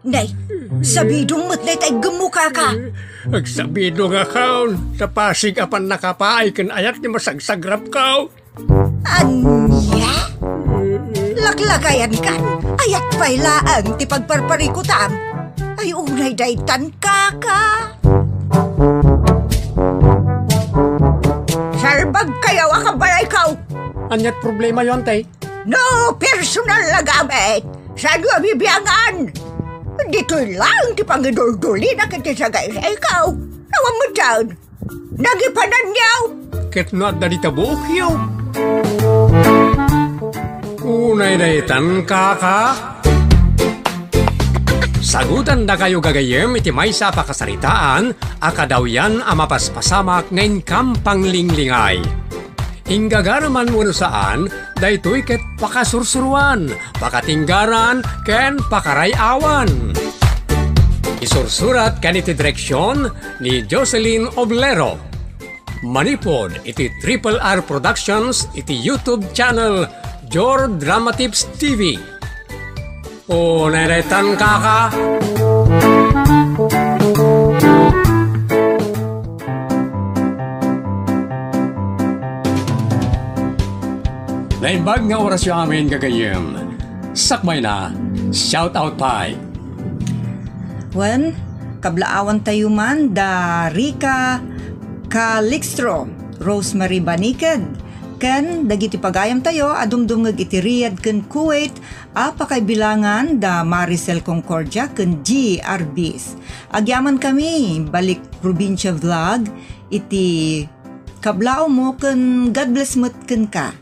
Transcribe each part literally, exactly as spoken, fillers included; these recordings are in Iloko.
Nay, sabidong met dayta iggemmo, kaka. Agsabidongakon, ta pasig a pannakapaay ken ayat ti masagsagrapko. Ania? Laklakayankan, ayat pay laeng ti pagparparikutam. Ay, unay daytan, kaka. Salbagkayo a kabalayko. Aniat problemayo, Antay? No personal a gamit, saanyo a bibiangan? Ditoy laeng ti pangiduldulina ken ti sagaysayko. Awan met dayta. Nagipananyo! Ket no adda dita buokyo. Unay daytan, kaka. Sagutandakayo gagayyem iti maysa a pakasaritaan a kadawyan a mapaspasamak nga inkam panglinglingay. Inggagaraman wenno saan, daytoy ket pakasursuroan, pakatinggaran, ken pakaray-awan. Isursurat ken iti direksion ni Jocelyn Oblero. Manipud iti Triple R Productions iti YouTube channel Jor Dramatips T V. O, nairetan, kaka. Naimbag nga orasyo amin, gagayyem. Sakbayna, shout out pay. Wen, kablaawantayo man da Rica Calixtro, Rosemary Baniked, ken dagiti pagayamtayo a dumdumngeg iti Riyadh ken Kuwait a pakaibilangan da Maricel Concordia ken G R Bs. Agyamankami, Balik Probinsya Vlog, iti kablaawmo ken God bless met kenka.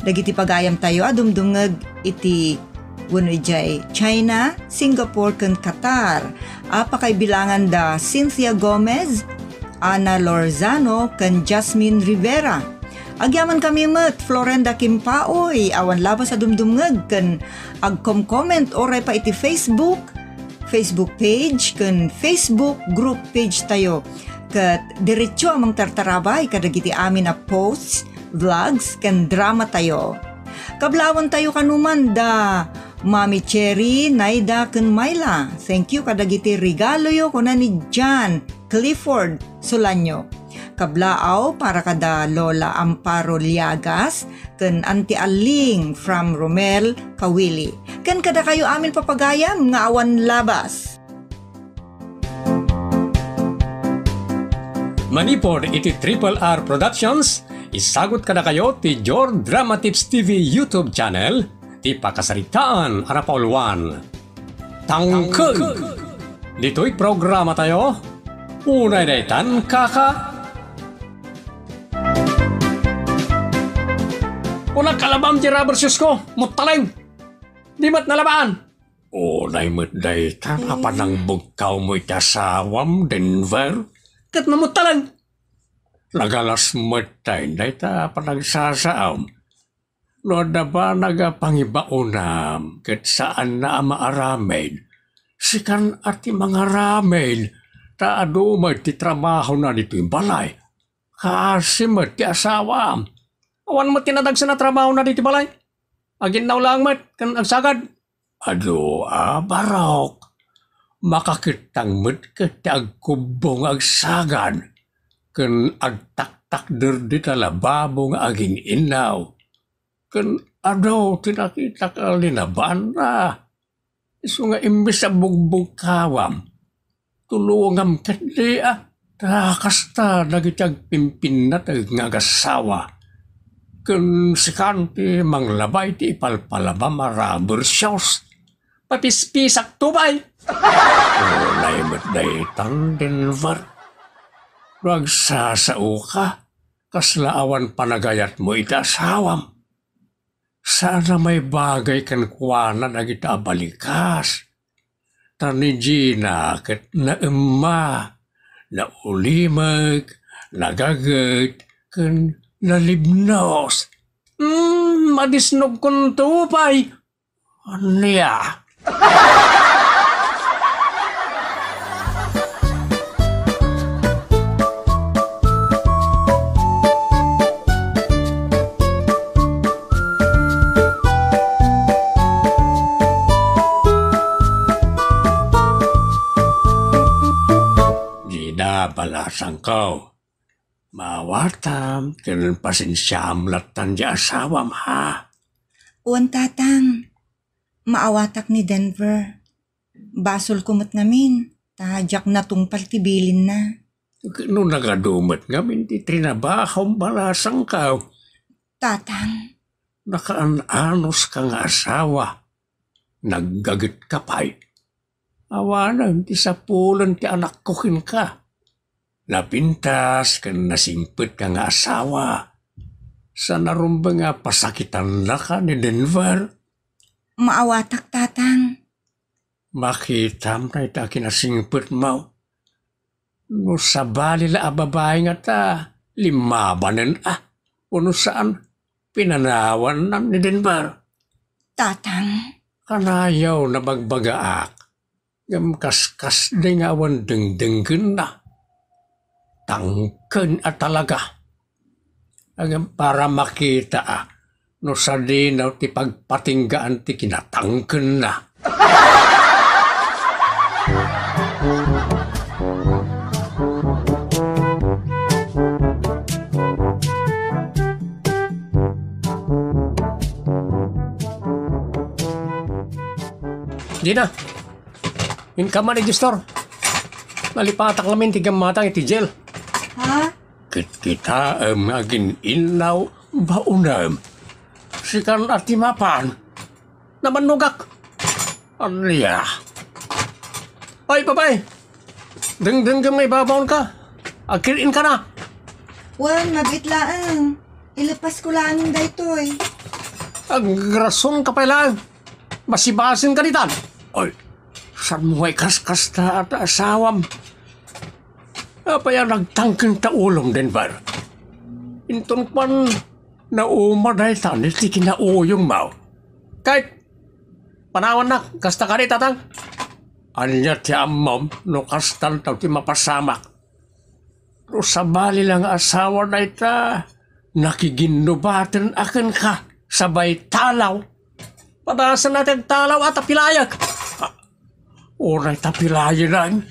Dagiti pagayamtayo a dumdumngeg iti wenno idiay China, Singapore, ken Qatar a pakaibilangan da Cynthia Gomez, Ana Lorzano, ken Jasmine Rivera. Agyamankami met, Florenda Kimpaoy, awan labas a dumdumngeg ken agkom-comment uray pay iti Facebook, Facebook page ken Facebook group page tayo. Ket diretso a mangtartarabay kadagiti amin a posts, vlogs, ken drama tayo. Kablawan tayo kanuman da Mami Cherry, Naida, ken Myla. Thank you kadagiti regaloyo, kuna ni John Clifford Solanyo. Kablaaw para kada Lola Amparo Liagas ken Auntie Aling from Romel, Kawili. Ken kadakayo amin papagayam nga awan labas. Manipud iti Triple R Productions, isagut kadakayo ti Jor Drama Tips T V YouTube channel, ti pakasaritaan a napauluan. Tangkeg! Ditoy programa tayo, unay daytan, kaka. Una, kalabam ti rubber shoes ko, muttaleng! Di met nalabaan! Unay met dayta, apan nangbugkawmo iti asawam, Denver? Ket no muttaleng? Nagalas met tay dayta a panagsasaam. No adda banag a pangibaonam ket saanna a maaramid, sikan a ti mangaramid, ta adu met ti trabahona ditoy balay. Kaasi met ti asawam. Awan met ti nadagsen a trabahona ditoy balay. Aginnaw laeng met ken agsagad. Adu a barok, makakettang met ket ti agkubbo nga agsagad, ken agtaktakder dita lababo nga agin-innaw, ken adu ti nakitak a linabanna. Isu nga imbes a bugbugkawam, tulongam ketdi a, ta kasta dagiti agpimpinnateg nga agassawa. Ken sikan ti manglabay ti ipalpalabam a rubber shoes. Papispisak to, bay! Unay met daytan, Denver. No agsasaoka, kasla awan panagayatmo iti asawam. Saan a maibagay kenkuana dagita a balikas. Ta ni Gina ket naemma, naulimek, nagaget, ken nalibnos. Hmm, madisnogkonto pay. Ania? Balasangko, maawatam ken pasensiaam lattan ti asawam, ha? Wen, Tatang. Maawatak ni Denver. Basolko met ngamin, ta diak natungpal ti bilinna. No nagadu met ngamin ti trinabahom, Balasangko. Tatang. Nakaan-anuska nga asawa. Naggagetka pay. Awanen ti sapulen ti anakko kenka. Napintas ken nasingpetka nga asawa. Saan a rumbeng a pasakitannaka ni Denver. Maawatak, Tatang. Makitam dayta a kinasingpetmo. No sabali la a babai ngata, limmabanen a. Wenno saan, pinanawannan ni Denver. Tatang. Kanayon a bagbagaak. Ngem kaskasdi nga awan dengdenggenna. Tangken a talaga. Ngem para makita a no sadino ti pagpatinggaan ti kinatangkenna. Dina. Inka man idiay store. Nalipatak lamin ti gammatang iti jail. Ha? Kitkitaem nga agin-innaw baonem. Sikan a ti mapan. Namannogak. Ania? Ay, babay! Dengdengngem nga ibabaonka. Agkil-inka na. Wen, mabiit laeng. Ilepasko laeng daytoy. Agrasonka pay laeng. Basibasinka ditan. Ay, saanmo nga ikaskasta a ta asawam? Apay a nagtangken ta ulom, Denver? Inton kuan, nauma dayta iti kinauyongmo. Kay, panawannak, kasta kadi, Tatang? Ania ti ammom no kastan ti mapasamak? No sabali la nga asawa dayta, nakiginnubaten a kenka, sabay talaw. Padasen a ti agtalaw a tapilayek. Ah, uray tapilayenan.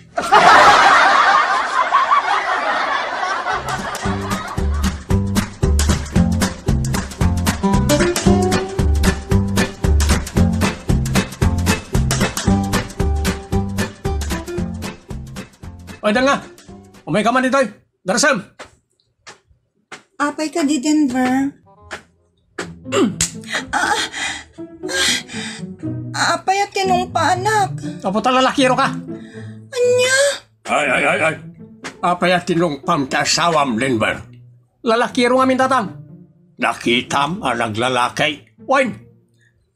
Oy, danga! Umayka man ditoy! Darasem! Apay kadi, Denver? Ah, ah, apay a tinungpaanak? Apo ta lalakiroka. Ania? Ay, ay, ay, ay. Apay a tinungpaam ti asawam, Denver? Lalakiro ngamin, Tatang. Nakitam a naglalaki. Wen,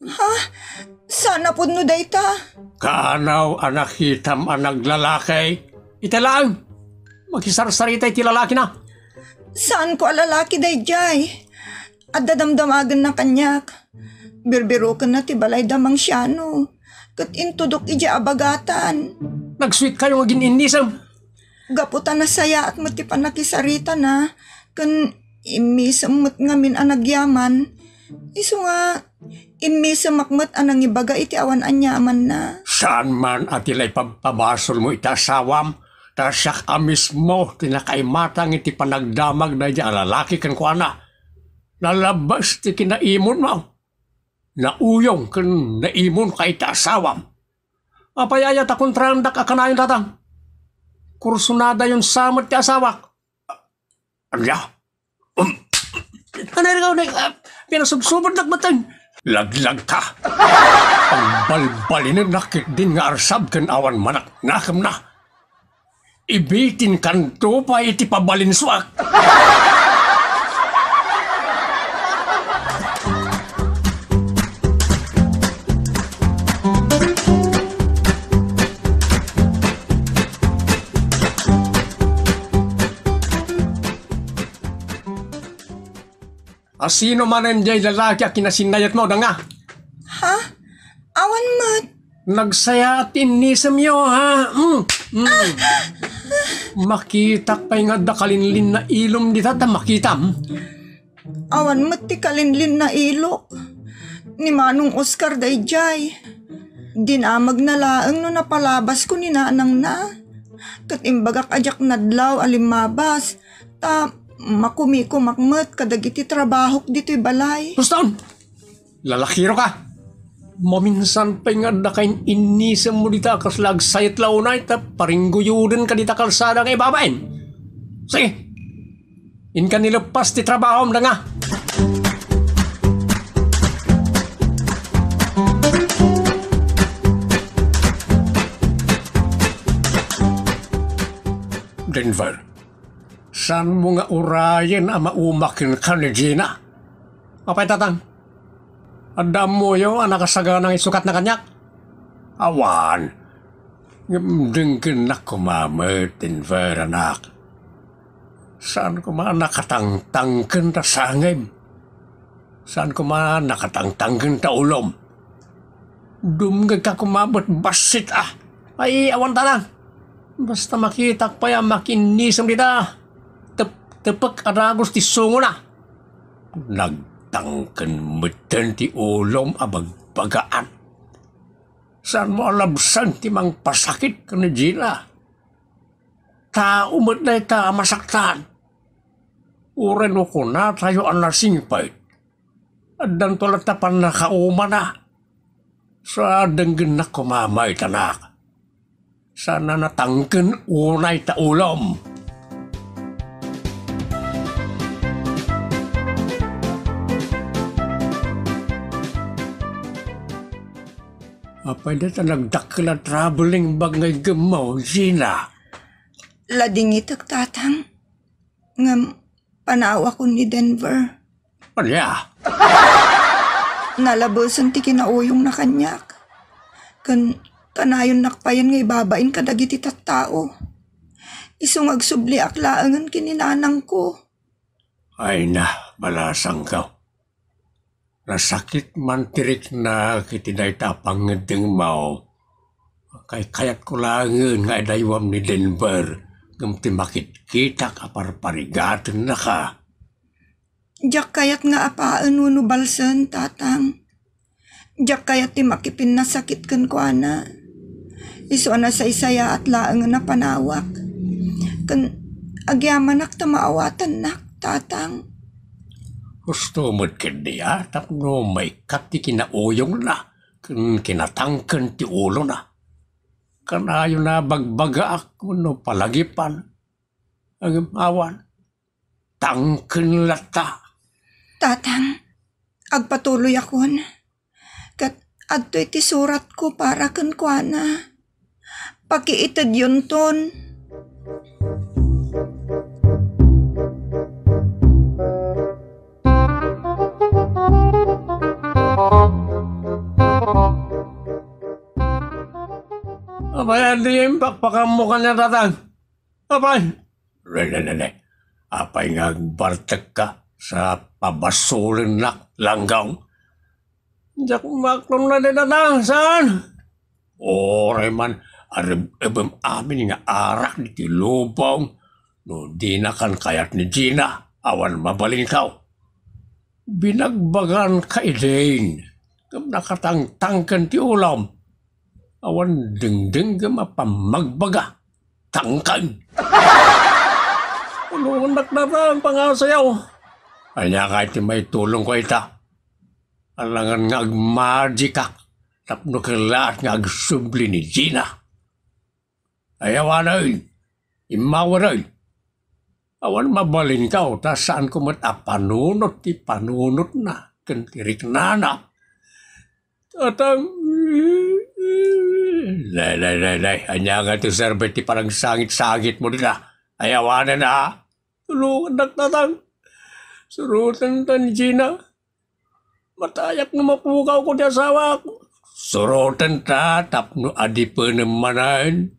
Ha? Saan a pudno dayta? Kaanaw a nakitam a naglalaki. Ita laeng. Makisarsarita iti lalakina. Saanko a lalaki daydiay. Adda damdamagenna kaniak. Birbirokenna ti balay da Mang Siano. Ket intudok idiay abagatan. Nagsuitkayo nga gin-innisem. Gapu ta nasayaat met ti pannakisaritana, ken immisem met ngamin a nagyaman. Isu nga, immisemak met a nangibaga iti awan aniamanna. Saan man a ti la ipabpabasolmo iti asawam, ta siak a mismo ti nakaimatang iti panagdamag daydi a lalaki kenkuana. Nalabbes ti kinaimonmo. Nauyong ken naimonka iti asawam. Apay aya ta kontraandak a kanayon, Tatang? Kursunadayon sa met ti asawak. Ania? Um, ano rin ako, ah, pinasubsubadnak baten? Laglagka. Pagbalbalinennak ketdin nga arsab ken awan manaknakemna. Ibitinkanto pay iti pabalinsuak. A sino manen diay lalaki a kinasinnayetmo, danga? Ha? Awan met. Nagsayaat ti innisemyo, ha? Mm, mm. Makitak pay nga adda kalinlinna ilom dita ta makitam. Awan met ti kalinlinna ilok. Ni Manong Oscar daydiay. Dinamagna laeng no napalabasko ni nanangna. Ket imbagak a diak nadlaw a limmabas, ta makumikumak met kadagiti trabahok ditoy balay. Puston! Lalakiro ka! Maminsan pay nga adda kain-innisem mo dita a kasla agsayet la unay ta paringguyuden ka dita kalsada nga ibabain. Sige! Inka nileppas ti trabahom, danga! Denver, saan mo nga urayen a maumaken ka ni Gina? Apay, Tatang? Adda ammoyo a nakasagana nga isukatna kaniak? Awan. Ngem denggennak koma met, Denver, anak. Saan koma a nakatangtangken ta sangem. Saan koma a nakatangtangken ta ulom. Dumngegka koma met bassit a. Ay, awan, Tatang. Basta makitak pay a makiinnisem dita. Tep-, tepek a dagus ti sungona. Nagtangken metten ti ulom a bagbagaan. Saan mo a labsan ti mangpasakit ken ni Gina? Tao met dayta a masaktan. Uray no kunatayo a nasingpet, addanto latta pannakaumana. Sa denggennak koma met, anak. Saan a natangken unay ta ulom. Apay dayta nagdakkel a traveling bag nga iggemmo, Gina? Ladingitek, Tatang. Ngem panawakon ni Denver. Ania? Nalabesen ti kinauyongna kaniak. Ken kanayonnak payen nga ibabain kadagiti tattao. Isu nga agsubliak laengen ken ni nanangko. Ay na, balasangko. Nasakit man ti rikna iti dayta a pangngeddengmo. Kaykayatko laengen nga idaywam ni Denver ngem ti makitkitak a parparigatennaka. Diak kayat nga apaen wenno balsen, Tatang. Diak kayat ti makipinnasakit kenkuana. Isu a nasaysayaat laengen a panawak. Ken agyamanak ta maawatannak, Tatang. Husto met ketdi a tapno maikkat ti kinauyongna ken kinatangken ti ulona. Kanayona a bagbagaak wenno palagipan. Ngem awan. Tangken latta. Tatang, agpatuloyakon. Ket adtoy ti suratko para kenkuana. Pakiitedyonton. Apay, adi, pakpakammo kaniak, Tatang? Apay? Re, re, re, re. Apay nga agbartekka sa pabasolennak, Langgong? Diak maklon na di, Tatang, saan? Uray man, areb-ebem amin nga arak ditoy lubong, no dinakan kayat ni Gina, awan mabalinkaw. Binagbaganka idin, ngem nakatangtangken ti ulom. Awan dengdengngem a pammagbaga. Tangken. Tulongannak, Tatang, pangasayaw. Ania ngay ti maitulongko ita? Alangan nga agmagikak tapno kellaat nga agsubli ni Gina. Ay, awanen. Immaweren. Awan mabalinkaw, ta saanko met a panunot ti panunotna ken ti riknana. Tatang. Nay, nay, nay, nay. Ania nga ti serbi ti panagsangit-sangitmo dita? Ay, awanen, a. Tulongannak, Tatang. Surotenta ni Gina. Matayak no mapukawko ti asawak. Surotenta tapno adipenem manen,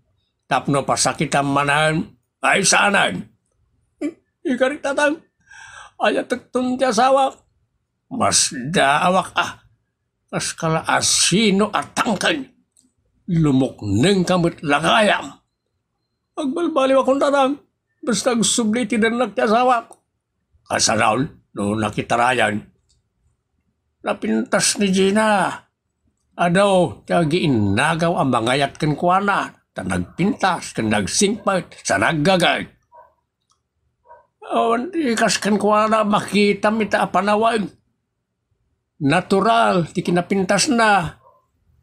tapno pasakitam manen. Ay, saanen. Ikari, Tatang, ayatekton ti asawak. Masdaawak a. Kas kala asino a tangken. Lumuknengka met lagayam. Agbalbaliwakon, Tatang. Basta agsubli ti dennak ti asawak. Kasano no nakitarayan? Napintas ni Gina. Adu ti agiinnagaw a mangayat kenkuana. ta nagpintas ken nagsingpet sa naggaget. Awan ti kas kenkuana makitam ita a panawen. Natural ti kinapintasna.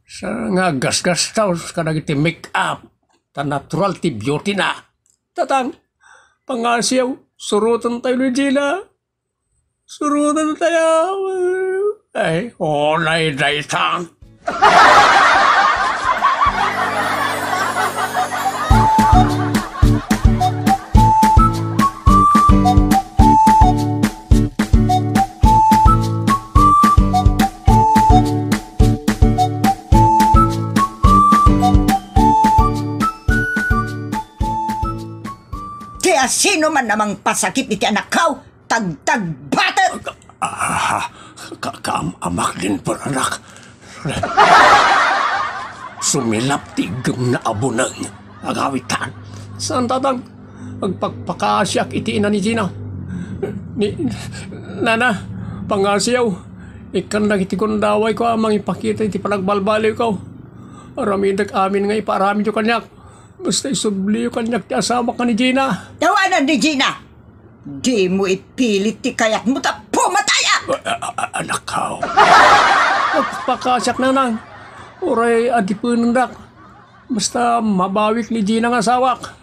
Sa nga gasgastos kadagiti make-up, ta natural ti beauty na. Tatang, pangasiw, suroten tayo ni Gina. Suroten tayo. Ay, unay dayta. Ti asino man a mangpasakit iti anakko, tagtagbatek! Ah, ka-, kaam-amak din, anak. Sumilap ti iggemna a buneng. Agawitan. Saan, Tatang? Agpakpakasiak iti ina ni Gina. Ni, Nana, pangasiw. Ikkan dagiti gundawayko a mangipakita iti panagbalbaliwko. Aramidek amin nga ipaaramidyo kaniak. Basta isubliyo kaniak ti asawak nga ni Gina. Tawanan ni Gina! Dimo ipilit ti kayatmo ta pumatayak! A-, a-, a-, anakko. Agpakasiak, Nanang. Uray adipenendak. Basta mabawik ni Gina nga asawak.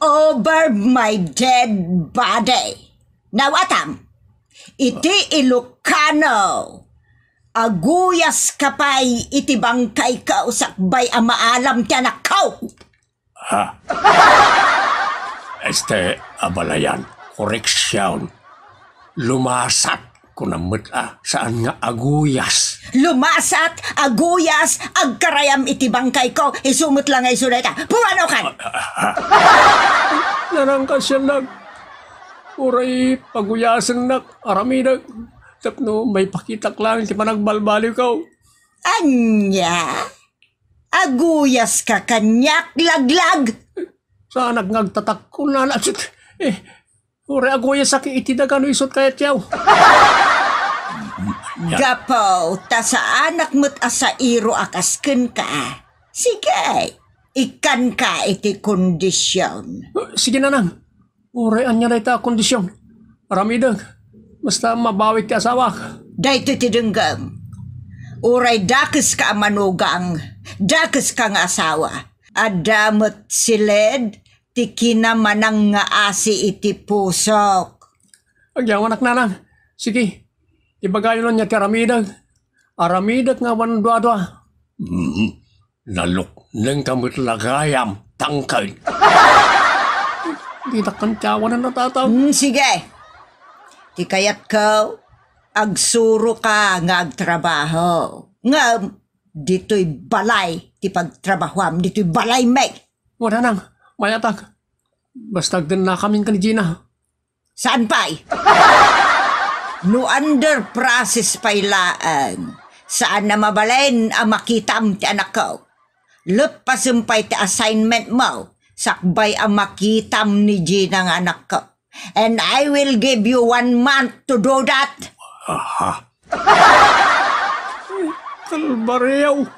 Over my dead body. Nawatam, iti Ilocano, aguyas ka pay iti bangkayko sakbay a maalam ti anakko. Ha? Este, abalayan, koreksyon. Lumasat, kunam met a, saan nga aguyas. Lumasat, aguyas, agkarayam iti bangkayko, isu met la nga isu dayta. Pumanokan! Nanangkasiannak, uray paguyasennak, aramidek, tapno maipakitak laeng ti panagbalbaliwko. Ania? Aguyas ka kaniak, laglag? Saanak nga agtatakko, nana. Eh, uray aguyasak iti daga no isut kayatyo. Gapu ta saanak met a sairo a kas kenka. Sige, ikkanka iti kondision. Sige, Nanang. Uray ania dayta a kondision. Aramidek. Basta mabawik ti asawak. Daytoy ti denggem. Uray dakeska a manugang, dakeska nga asawa. Adda met siled ti kinamanang nga asi iti pusok. Agyawanak, Nanang. Sige, ibagayon ania ti aramidek. Aramidek nga awan duadua. Mm. Naluknengka met la gayam, tangken. Ditak kantiawanan a, Tatang. Mm, sige. Ti kayatko, agsuroka nga agtrabaho. Ngem, ditoy balay ti pagtrabahoam, ditoy balaymi. Wen, Nanang, mayatak. Basta agdennakamin ken ni Gina. Saan pay? No under process pay laeng, saan a mabalin a makitam ti anakko. Leppasem pay ti assignment mo, sakbay a makitam ni Gina nga anakko. And I will give you one month to do that. Aha. Kalbaryo.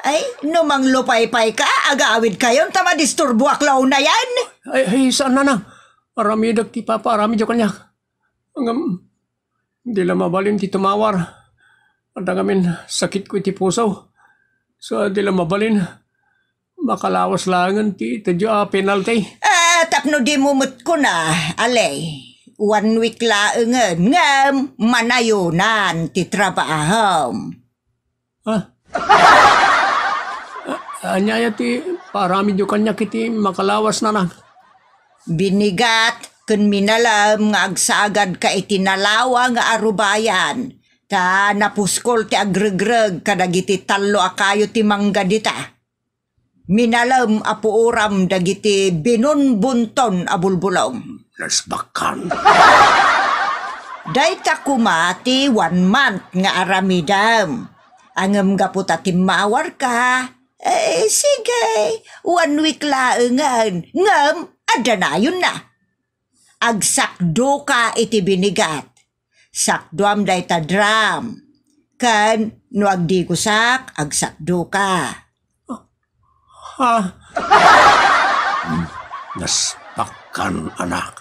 Ay, no manglupaypay ka, agawid kayon ta madisturboak la unayen. Ay, ay, saan, Nana? Aramidek ti ipapaaramidyo kaniak. Ngem, di la mabalin ti tumawar. Adda ngamin sakitko iti puso. So, di la mabalin. Makalawas laengen ti itedyo a penalty. Ah, tapno dimo met kuna, Ali. One week laengen, ngem manayonan ti trabahom. Ha? A-, ania aya ti paaramidyo kaniak iti makalawas, Nana? Binigat ken minalem nga agsagad ka iti nalawa nga arubayan, ta napuskol ti agregreg kadagiti tallo a kayo ti mangga dita. Minalem a puoram dagiti binunbunton a bulbulong. Nasbakkan. Dayta koma ti one month nga aramidem. Ngem gapu ta timmawarka, eh, sige, one week laengen, ngem adda nayonna. Agsakdoka iti binigat. Sakdoam dayta drum. Ken no agdigosak, agsakdoka. Ha? Hmm, naspakkan, anak.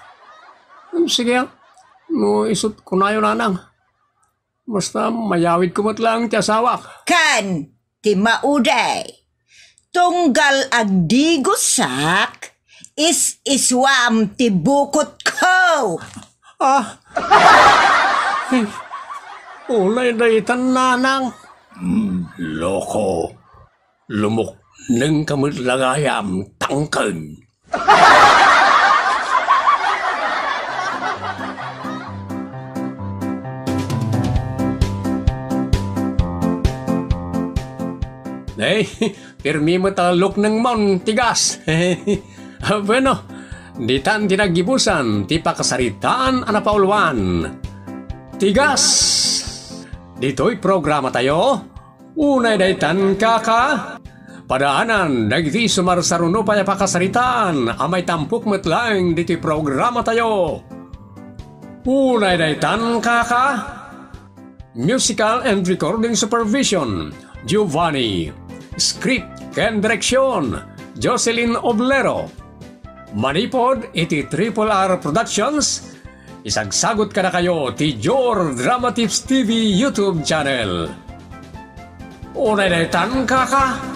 Hmm, sige, ah. No isut kunayo, nanang. Basta mayawidko met laeng ti asawak. Ken ti mauday, tunggal agdigosak, is-isuam ti bukotko. Ah! Unay daytan, nanang. Hmm, loko. Lumuknengka met la gayam, tangken. Ay, pirmi met a luknengmon, Tigas. Ah, bueno, ditan ti naggibusan ti pakasaritaan a napauluan. Tigas! Ditoy programatayo, Unay daytan, kaka. Padaanan dagiti sumarsaruno pay a pakasaritaan a maitampok met laeng ditoy programatayo. Unay daytan, kaka. Musical and recording supervision, Giovanni. Script ken direksyon, Jocelyn Oblero. Manipud iti Triple R Productions, isagsagut kadakayo ti Jor Drama Tips T V YouTube channel. Unay daytan, kaka.